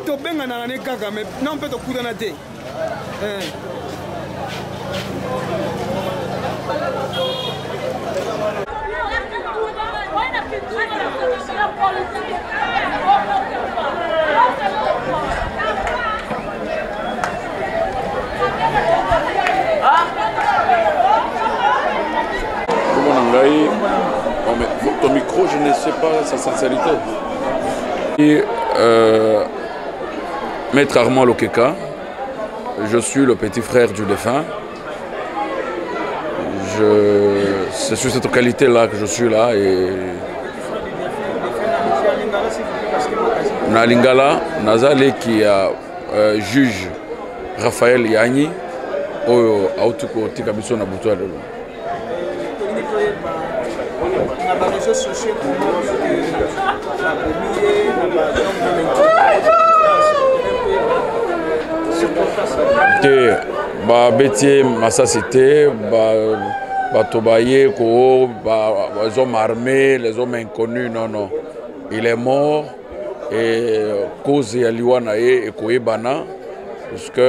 Tobenganaka ne kaka mais non mpe tokutana te. Eh. Ton micro, je ne sais pas sa sincérité. Et, Maître Armand Lokeka, je suis le petit frère du défunt. C'est sur cette qualité-là que je suis là. Et na Lingala, naza leki ya juge Raphaël Yanyi, oyo auti kotika biso na butu ya lelo. Na baréseaux sociaux babomi ye na te, babeti ye masasi te. Bato baye ko les hommes armés, les hommes inconnus, non, non, il est mort et cause ya liwa na ye ekoyebana, puisque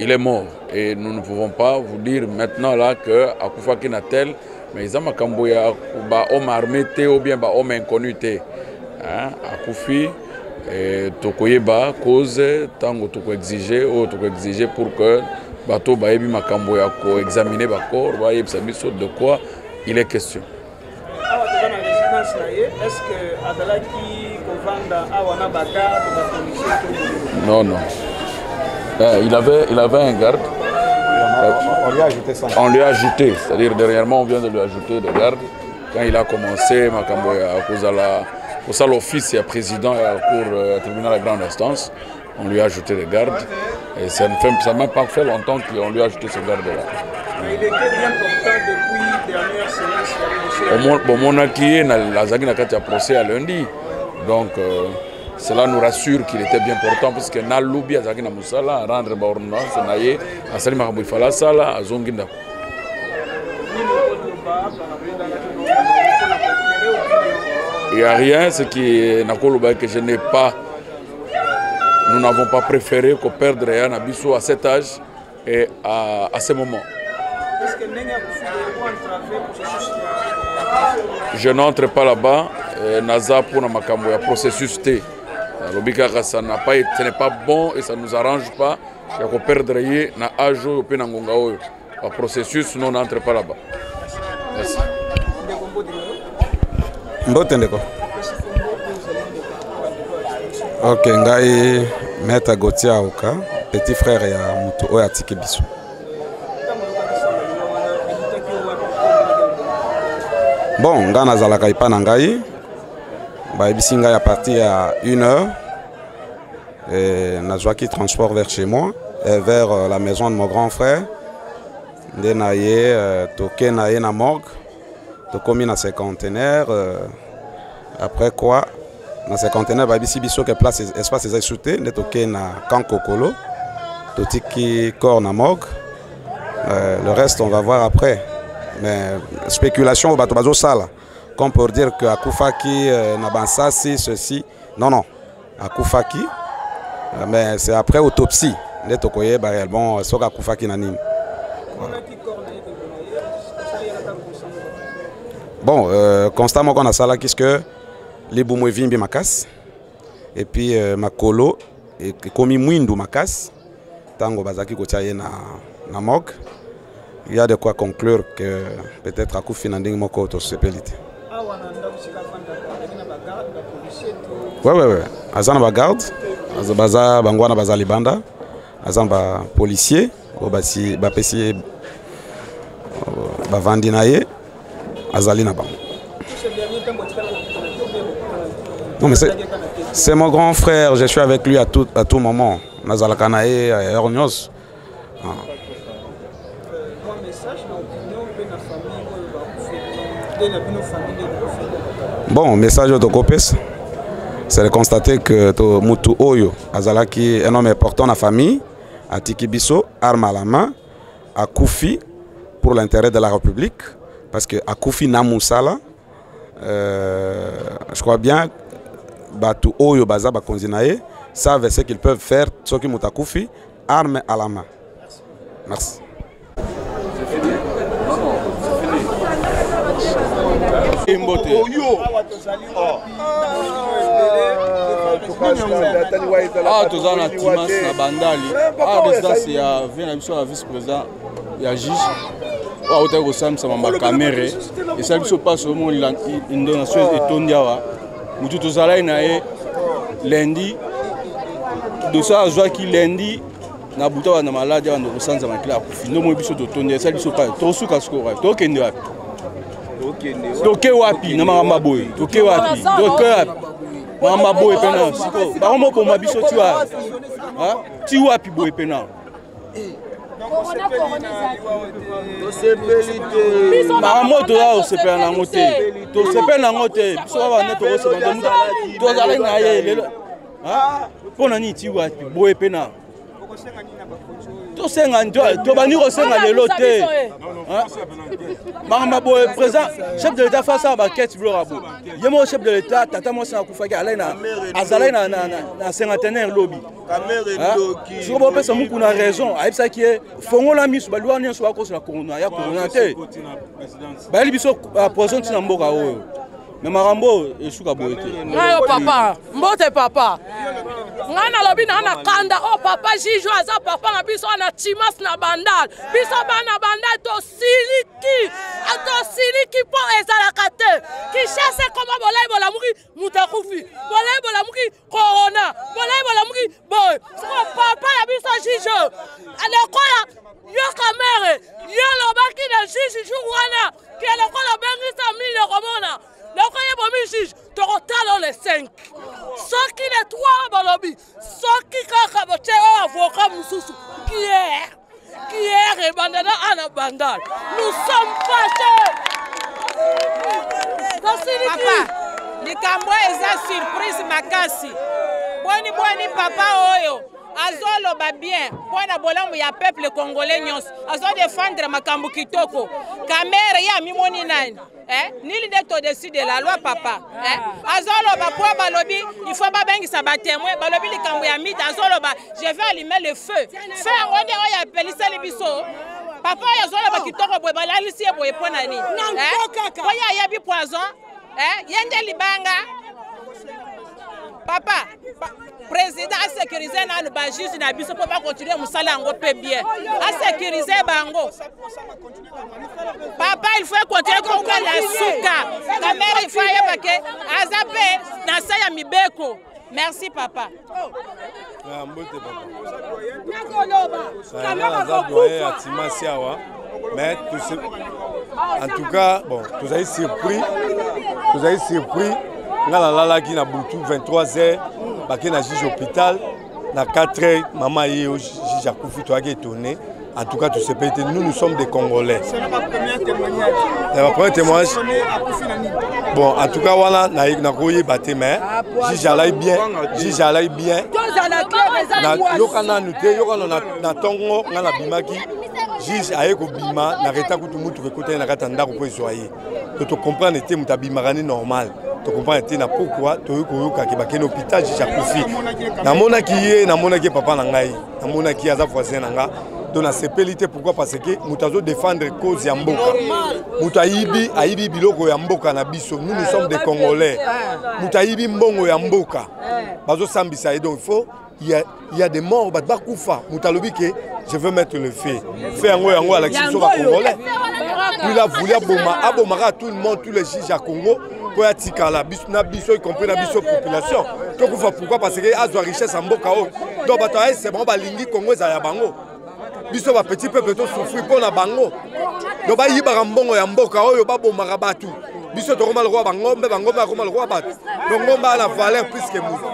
il est mort et nous ne pouvons pas vous dire maintenant là que akufaki na tel, mais eza makambo ya bahomme armé te ou bien bahomme inconnu te, hein. Akufi, tokoyeba cause ntango tokoexige oyo tokoexige pour que bato bayebi makambo ya koexamine bacorps bayebisa biso de quoi il est question. Awa toza na résidence na ye. Est ce que azalaki kovanda awa na bagarde, bapolicier to? Non, non. Il avait un garde. On lui a ajouté ça. On lui a ajouté, c'est-à-dire dernièrement on vient de lui ajouter des gardes. Quand il a commencé makambo ya kozala kosala office ya président ya cour tribunal ya grande instance, on lui a ajouté des gardes. Et ça ne fait, ça n'a même pas fait longtemps qu'on lui a ajouté ce garde-là. Mais il était bien portant depuis dernière séance ya procès. Bomonaki ye azalaki na kati ya procès ya lundi. Donc cela nous rassure qu'il était bien portant, puisque na lobi azalaki na mosala, rendre baordonnance na ye, asali makambo ifala asala, azongi ndako. Nini okoloba par rapport mpona koéclairer opinion? Il n'y a rien, ce qui nakoloba que je n'ai pas, nous n'avons pas préféré qu'on perdre ya na biso à cet âge et à ce moment. Est ce que ndenge akufi eko entrave processus ya? Je n'entre pas là-bas, naza pour na makambo ya processus te. Nalobi kaka ça n'a pas été, ce n'est pas bon et ça nous arrange pas ya koperdre ye na âge oyo mpe na ngonga oyo. Ba processus, nous n'entre pas là-bas. Merci. Ndeko, mbote na yo. Mbote ndeko. Opesi kombo mpe ozali ndeko bandeko ya biso. Ok, ngai maître Gautier Aoka, petit frère ya moto oyo atiki biso. Ntango oyokaki sango liwa wana, ekutaki yo wapi? Bon, ngai nazalaka epa na ngai, bayebisi ngai à partir ya 1 heure et nazwaki transport vers chez moi et vers la maison de mon grand frère. Nde na ye toke na ye na morgue, tokomi na cinquantenaire, après quoi na cinquantenaire bayebisi biso ke place, espace eza esu te, nde toke na camp Kokolo, totiki corps na morgue. Le reste, on va voir après, mais spéculation oyo bato bazosala comme pour dire que akufaki na bansasi, ceci, non, non, akufaki, mais c'est après autopsie nde tokoyeba réellement soki akufaki na nini. Omonaki corps na ye ndeko na ye, osali ata constat moko? Bon, constat moko nasalaki, ce que libumu evimbi makasi et puis makolo ekomi mwindu makasi ntango bazalaki kotia ye na morgue. Il y a de quoi conclure que peut-être akufi na ndenge moko tosepeli te. Awa na ndako sika afandaka, azalaki na bagarde, bapolicier to? Ouais. Aza na bagarde, baza bango wana, baza libanda, aza na bapolicier oyo basi bapesi ye, bavandi na ye, azali na bango. Ce dernier ntango atikala kokutana te obe kokutana? Non, mais c'est mon grand frère, je suis avec lui à tout moment. Nazalaka na ye heure nyonso. Ah. Mwa message na opinion mpe na famille oyo bakufeli nde na bino, famille nde bakufeli. Bon, message oyo tokopesa, c'est de constater que to mutu oyo azalaki un homme important na famille, atiki biso arme à la main, akufi pour l'intérêt de la République, parce que akufi na mosala. Je crois bien bato oyo baza bakonzi na ye savent ce qu'ils peuvent faire. Soki moto akufi, arme à la main. Merci. Mbote. Awa toza na timas na bandali, awa résidence ya vie na biso ya vice président ya juge oyo autaki kosambisama makamere. Esali biso mpasi, omoni indonation etondi awa. Motu tozalaki na ye lundi, dossier azwaki lundi na butu, awa na maladi, awa kosanza makila, akufi. Nde omoni biso totondi, esali biso mpasi. Tosuka sikoyo wapi? Tokende wapi? Toke wapi na makambo ya boye? Toke wapi? Toke wapi makambo ya boye? Mpena sikoyo bango moboma biso ti wapi? Ti wapi boye mpena? Makambo oyo toza kosepela nango te, tosepela nango te. Biso baba nde tokosepela, tozalaki na ye lelo. Mpo na nini? Ti wapi boye mpena? Tosenga, tobandi kosenga lelo te. Makambo boye, président chef de l'État face bakete biloko ya boye. Ye moko chef de l'État, tata mwasi akufaki, azalaki na cinquantenaire lobi. Siko bopesa Mukuna raison, ayebisaki ye fongola miso, baliwa nyonso bakosola corona ya corona te, bayeli biso poison ntina mboka oyo. Me makambo oyo esuka boye te. Ngai yo papa, mbote papa. Ngai nalobi na na kanda oyo, papa juge oyo aza papa na biso na Chimas na Bandal. Biso bana Bandal tosiliki, tosiliki mpo ezalaka te. Kinshasa ekoma bolai, bolamuki moto akufi, bolai bolamuki corona, bolai bolamuki boye. Siko papa na biso juge, lokola yo Kamere yo alobaki na juge jour wana ke lokola obengisa mine, komona lokola ebomi juge, tokotala le 5, soki le 3 balobi, soki kaka botie oyo avocat mosusu, guerre, guerre ebandana ana Bandal. Nous sommes fâchés, tosiliki. Papa, likambo eza surprise makasi. Boni boni papa oyo azoloba bien mpo na bolamu ya peuple congolais nyonso, azodefendre makambo kitoko. Kamere ye amimoni nani? Eh? Nul n'est au-dessus de la loi, papa. Eh? Azoloba po balobi il faut babengisa batémoin, balobi likambo ya mite, azoloba je vais allumer le feu. Feu yango nde oyo apeliseli biso. Papa oyo azoloba kitoko boye, balalisi ye boye mpo na nini? Po ye ayebi poison, eh? Ye nde libanga. Papa président, asécurize nanu bajuge na biso mpo bakontinue mosala yango mpe bien, asécurize bango. Papa, il faut continuer kokala suka. Kamere, il faut ayeba ke aza mpe na se ya mibeko. Merci papa. Mbote papa, naza doyen ya Timasi awa. Mais en tout cas, bon, tozali surpris, tozali surpris. Nga nalalaki na butu, 23 heures bake na juge hôpital, na 4 heures mama ye juge akufi. Toyaki étonné. En tout cas, tosepeli te. Nous, nous sommes des Congolais. Na premier témoignage, bon, en tout cas wana nakoyeba te, mais juge alai bien, juge alai bien. Yoka nanu te, yoka na ntongo nga nabimaki, juge aye kobima na reta, kutu mutuka ekotani na kati ya ndako mpo ezwa ye. To tocomprendre te, moto abimaka ni normal, tocomprendre te na pourquoi toyoki koyokaki bakende hôpital, juge akufi. Namonaki ye, namonaki ye papa na ngai, namonaki ye aza voisin na nga. Donc nasepeli te. Pourquoi? Parce que moto azodéfendre cause ya mboka, moto ayibi, ayibi biloko ya mboka na biso. Nous, nous sommes des Congolais. Moto ayibi mbongo ya mboka, bazosambisa ye. Donc il faut, il y a des morts, bato bakufa. Moto alobi ke je veux mettre le feu, feu yango, yango alakisi biso bacongolais. Lui, il a voulu aboma, abomaka tout le monde, tous les juges ya Congo mpo ya tikala na biso, y compris na biso population, tokufa. Pourquoi? Parce que azwa richesse ya mboka oyo. Donc bato aese bango balingi Congo ezala ya bango, biso bapetit peuple tosouffrir mpo na bango. Donc bayibaka mbongo ya mboka oyo, babomaka bato, biso tokoma lokola bangombe, bangombe akoma lokola bato. Donc ngombe na valeur plus que moto,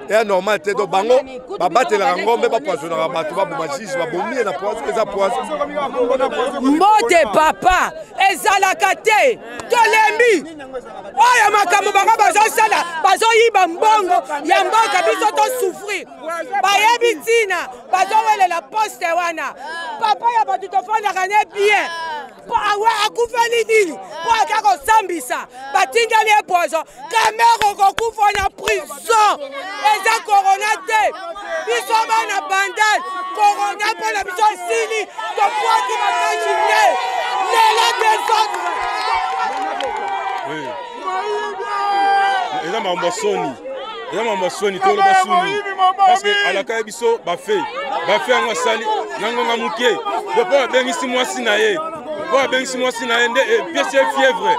eya normal te. Donc bango babatelaka ngombe, bapoisonnaka bato, baboma juge, babomi ye na poison, eza poison. Mbote papa, ezalaka te, tolembi oyo makambo bango bazosala, bazoyiba mbongo ya mboka, biso tosouffrir. Bayebi ntina bazowelela poste wana. Papa ya bato, tofandaka ne bien. Akufeli nini? Mpo aka kosambisa, batindeli ye poison. Kamerhe okokufa na prison, eza corona te. Biso bana Bandal, corona mpo na biso esili, topwaki makasi te lelo desordre. Eza makambo ya soni, eza makambo ya soni, toloba soni parce que alaka ye biso bafe bafe yango asali na ngonga moke mpo abengisi mwasi na ye, mpo abengisi mwasi na ye nde epesi ye fièvre.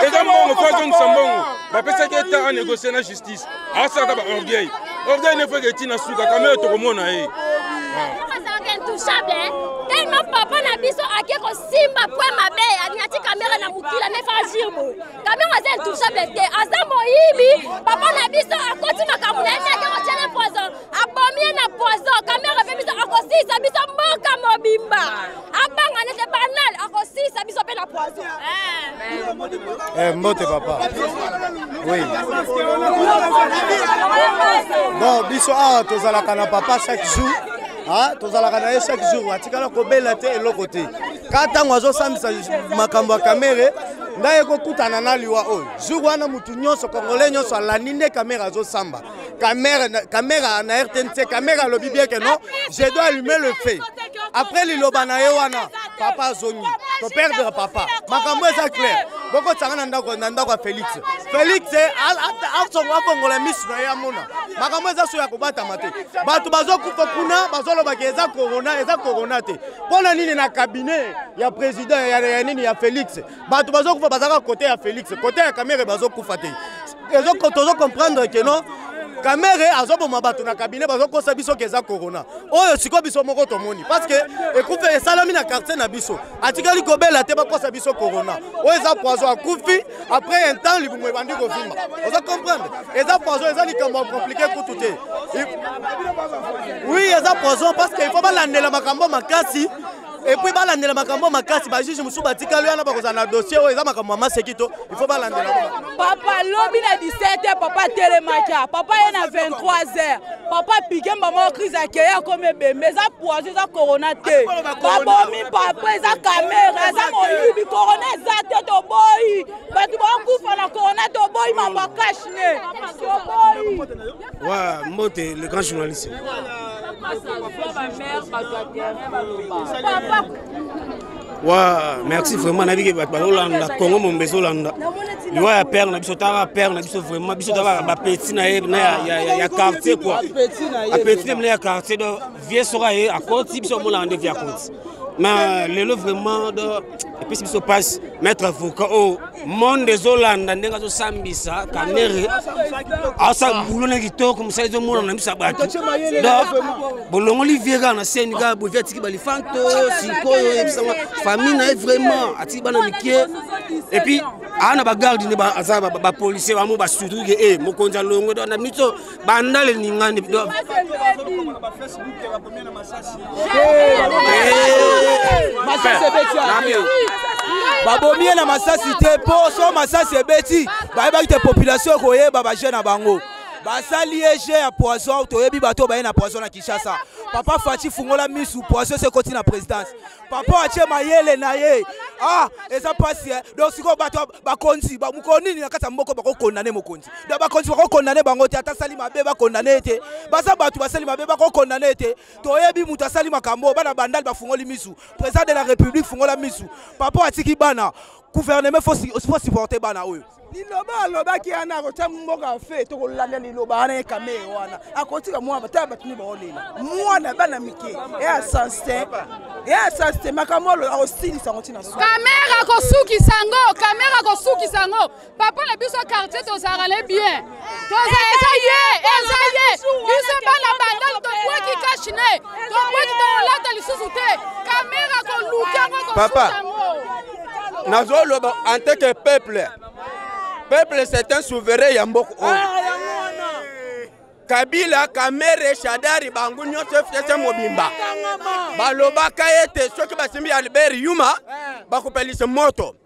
Eza mbongo, fo azongisa mbongo bapesaki eta anégocie na justice. Asalaka ba orgueil, orgueil ne feke etina suka kamere tokomona ye. Azalaka intouchable tellement. Papa na biso ake kosimba point mabe, ati Kamerhe na mokila ne fa agir boye. Kamerhe aza intouchable te, aza moyibi. Papa na biso akoti makambo na ye nde ake kotiana poison, abomi ye na poison. Kamerhe mpe biso akosilisa biso mboka mobimba, abanga nete banal, akosilisa biso mpe na poison. Mbote papa. Oui. Bon, biso awa tozalaka na papa chaque jour. Ah, tozalaka na ye chaque jour, atikala kobela te, eloko te. Ka ntango azosambisa makambo ya Kamerhe, ngai ekokutana na liwa oyo. Jour wana mutu nyonso, congolais nyonso alandi nde Kamerhe azosamba. Kamerhe na RTNC, Kamerhe alobi bien que non, je dois allumer le feu. Après liloba na ye wana, papa azongi. Toperdre papa. Makambo eza clair. Bokotanga na ndako ya Félix. Félix afongola miso na ye, amona makambo eza so ya kobatama te. Bato bazokufa kuna, bazolobaka eza corona, eza corona te. Mpo na nini na cabinet ya président ya nini, ya Félix, bato bazokufa bazalaka côté ya Félix, côté ya Kamerhe bazokufa te? Tozocomprendre que non, Kamerhe azoboma bato na cabinet, bazokosa biso ke eza corona. Oyo sikoyo biso moko tomoni parce que ekufe esalami na quartier na biso, atikali kobela te, bakosa biso corona. Oyo eza poison. Akufi, après un temps libumu ebandi kovimba. Oza comprendre, eza poison, eza likambo ya compliqué kutu te. Oui, eza poison parce que il faut balandela makambo makasi, et puis balandela makambo makasi. Bajuge mosusu batikali wana, bakozala na dossier oyo eza makambo ya maseki to, il faut balandela. Papa lobi na 17, papa atelemaki, papa ye na 23 heures, papa pike mbama crise, akeye, akomi ebembe. Eza poison, eza corona te. Babomi papa, eza Kamerhe, aza moyibi. Corona eza te, toboyi bato bakufa na corona, toboyi mambo ya cache-nez, toboyi. Ouais, mbote le grand journaliste. Papa. Ouais, merci vraiment. Nayebi ke bato bazolanda Congo mombe, ezolanda liwa ya père na biso. Taka père na biso vraiment, biso taka bapeti na ye na ya quartier quoi, apeti na ya quartier. Donc vie soki aye akoti, biso omonaka nde vie akoti. Mais lelo vraiment do epesi biso mpasi. Maître avocat oyo monde ezolanda ndenge azosambisa Kamerhe, asala bulo na kitoko, mosala ezomonana na miso ya bato. Donc bolongoli vie kaka na seni kaka boye, vie atiki balifanto. Sikoyo oyebisanga famille na ye vraiment, atiki bana mike, et puis aa na bagarde nde aza bapolicier bamo basurtout ke e mokonzi alongwe. Donc na miso bandale ningani. Masasi ebeti, babomi ye na masasi te, mpo so masasi ebeti, bayebaki te population ekoyeba baje na bango. Basali ye jeu ya poison. Toyebi bato baye na poison na Kinshasa. Papa Fatshi, fungola misu, poison se ekoti na présidence. Papa atie mayele na ye. Ah, eza mpasi. Donc sikoyo bato bakonzi mokolo nini na kati ya mboka bakokondane mokonzi? Donc bakonzi bakokondane bango te, ata asali mabe bakondane ye te. Baza bato basali mabe, bakokondane ye te. Toyebi moto asali makambo. Bana Bandali bafungoli misu. Président de la République, fungola misu. Papa atiki bana, gouvernement faut supporter bana oyo. Liloba alobaki wana, akotya mboka fe, tokolanda liloba wana. Ye Kamerhe wana akotika mwana, tala bato nde baolela mwana, bana mike, eya sens te, eya sens te. Makambo akosilisa yango ntina. Kamerhe akosukisa yango, Kamerhe akosukisa yango. Papa na biso quartier, tozalaka ne bien, toza, eza ye, eza ye. Biso bana Bandali tobwaki cache-nez, tobwaki, tolata lisusu te. Kamerhe akoluka yango, akosuka yango. Nazoloba en tant que peuple. Peuple, c'est un souverain ya mboka oyo. Kabila, Kamerhe, Shadary, bango nyonso, FCC mobimba, balobaka ete soki basimbi Albert Yuma, bakopelisa moto.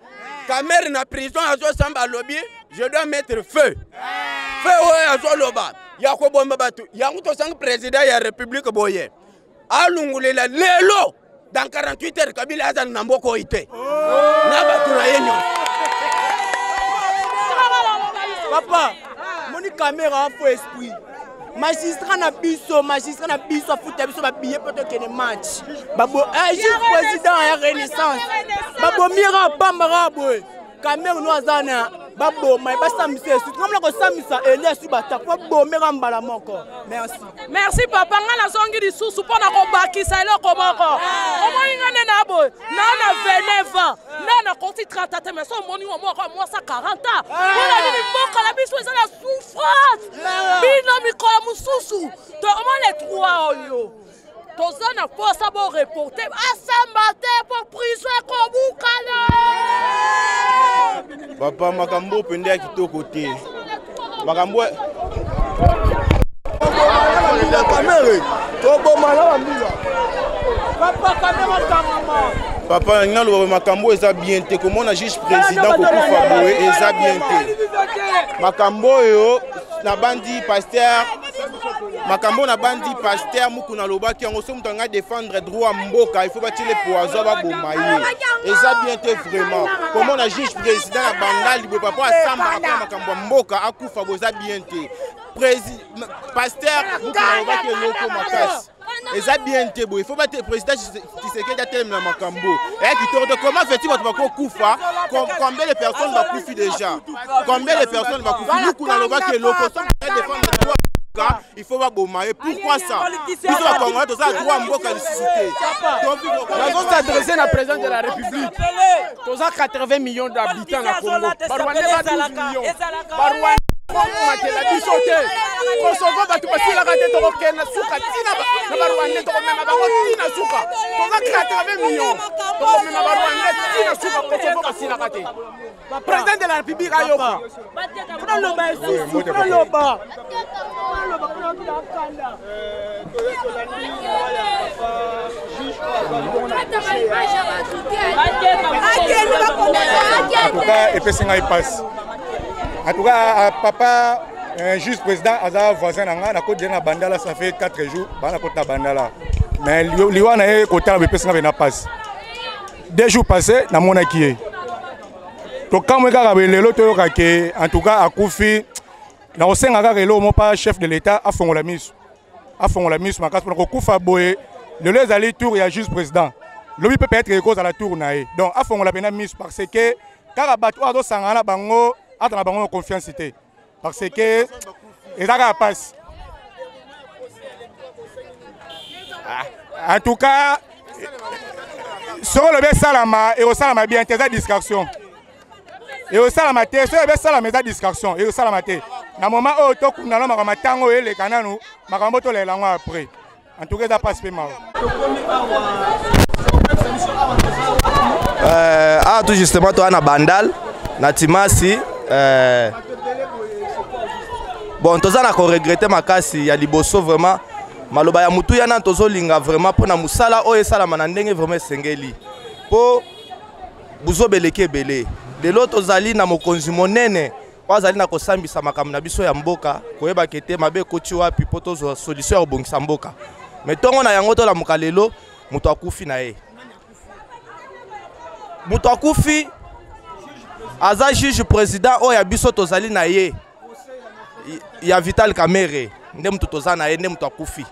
Kamerhe na prison azosamba, alobi: "Je dois mettre feu." Feu oyo azoloba ya kobomba bato yango, tosangi président ya république boye alungulela lelo. Dans 48 heures, Kabila azala na mboka oyo te na bato na ye nyonso. Papa, moni kamera afo esprit. Magistrat na biso, magistrat na biso afuta biso babillet mpo tokende match. Babo, eh, juge président ya Renaissance. Babomira pambaka boye. Kamere no aza na baboma ye basambisa esu ngamona kosambisa elias batako babomeka mbala moko. Merci. Merci papa, ngai nazongi lisusu mpo na kobakisa eloko moko. Omoni ngai nde na boye na na 29 ans na nakoti 30 te, mais so omoni wa moko mwasa 40 ans. Mpona nini mboka na biso eza na souffrance? Bino mikolo mosusu to omoni le 3 oyo toza na posa bo reporte asamba te mpo prison ekobukana. Papa, makambo mpenza ya kitoko te, makambo Kamere toboma na bambila. Papa, Kamere kangama. Papa, naloba makambo eza bien te. Komona juge président kokufa boye eza bien te. Makambo oyo nabandi pasteur, makambo nabandi pasteur Mukuna alobaki yango, so moto anga défendre droit mboka, il faut batiele poison baboma ye. Eza bien te vraiment. Komona juge président na Bandali boye, papa asambaka mpona makambo ya mboka, akufa boye eza bien te. Pasteur Mukuna alobaki eloko makasi, eza bien te boye. Il faut bate président Tshisekedi atelemela makambo eya kitoko te. Comment fait-il bato bakokufa? Combien de personnes bakufi déjà? Combien de personnes bakufi? Mukuna alobaki eloko, so défendre droit, il faut baboma ye. Pourquoi ça? Biso bacongolais toza droit mboka lisusu te. Nazosadresse na président de la République. Toza 80 millions d'habitants na Congo, Barwandais ba 12 millions. Barwandais komatela biso te. Kosovo bato basilaka te. Tokokende suka ntina na Barwandais, tokomema bango ntina suka. Toza 80 millions, tokomema Barwandais ntina suka. Kosovo basilaka te. Président de la République ayoka. Naloba esusu, naloba. En tout cas, epesi ngai mpasi. En tout cas, papa juste président aza voisin na ngai, nakoti na Bandala, ça fait 4 jours baa nakoti na Bandala, mais liwa na ye kotala epesi ngai mpena mpasi. 2 jours passé namonaki ye, tokamwe kaka boye. Lelo toyoka ke en tout cas akufi. Nakosenga kaka eloko mo pa chef de l'État afongola miso, afongola miso makasi mpona kokufa boye. Lelo ezali tour ya juge président, lobi mpe peut-être ekozala tour na ye. Donc afongola mpena miso, parce que kaka bato oyo azosangana na bango, ata na bango confiance te, parce que eza kaka mpasi. En tout cas, soki olobi esalama, ekosalama bien te. Eza distraction, ekosalama te. Soki olobi esalama, eza distraction, ekosalama te. Na moment oyo tokunda na makambo ntango oyo eleka nanu, makambo tolela yango après. En tout cas, eza mpasi mpe mawa. Awa tout justement toza na Bandal na Timasi. Bon, toza na koregrete makasi. Ya liboso vraiment, maloba ya mutuya nanu tozolinga vraiment mpona mosala oyo esalama na ndenge vraiment esengeli, mpo buzoba eleki ebele. Lelo tozali na mokonzi monene oyo azali na kosambisa makambo na biso ya mboka, koyebaka ete mabe ekoti wapi mpo tozwa solution ya kobongisa mboka. Me ntongo na yango tolamuka lelo, moto akufi na ye. Moto akufi aza juge président oyo ya biso tozali na ye, ya Vital Kamerhe. Nde moto toza na ye, nde moto akufi.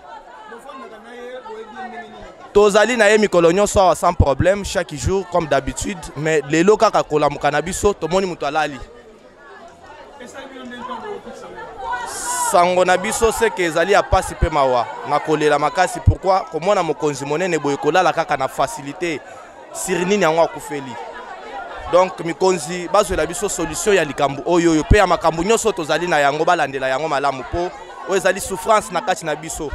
Tozali na ye mikolo nyonso awa sans problème, chaque jour comme d'habitude, mais lelo kaka kolamuka na biso, tomoni moto alali. Sango na biso seke ezali ya pasi mpe mawa na kolela makasi. Pourquoi komona mokonzi monene boye kolala kaka na facilité siri? Nini yango akufeli? Donc mikonzi bazwela biso solution ya likambo oyo oyo mpe ya makambo nyonso tozali na yango, balandela yango malamu, mpo oyo ezali souffrance na kati na biso.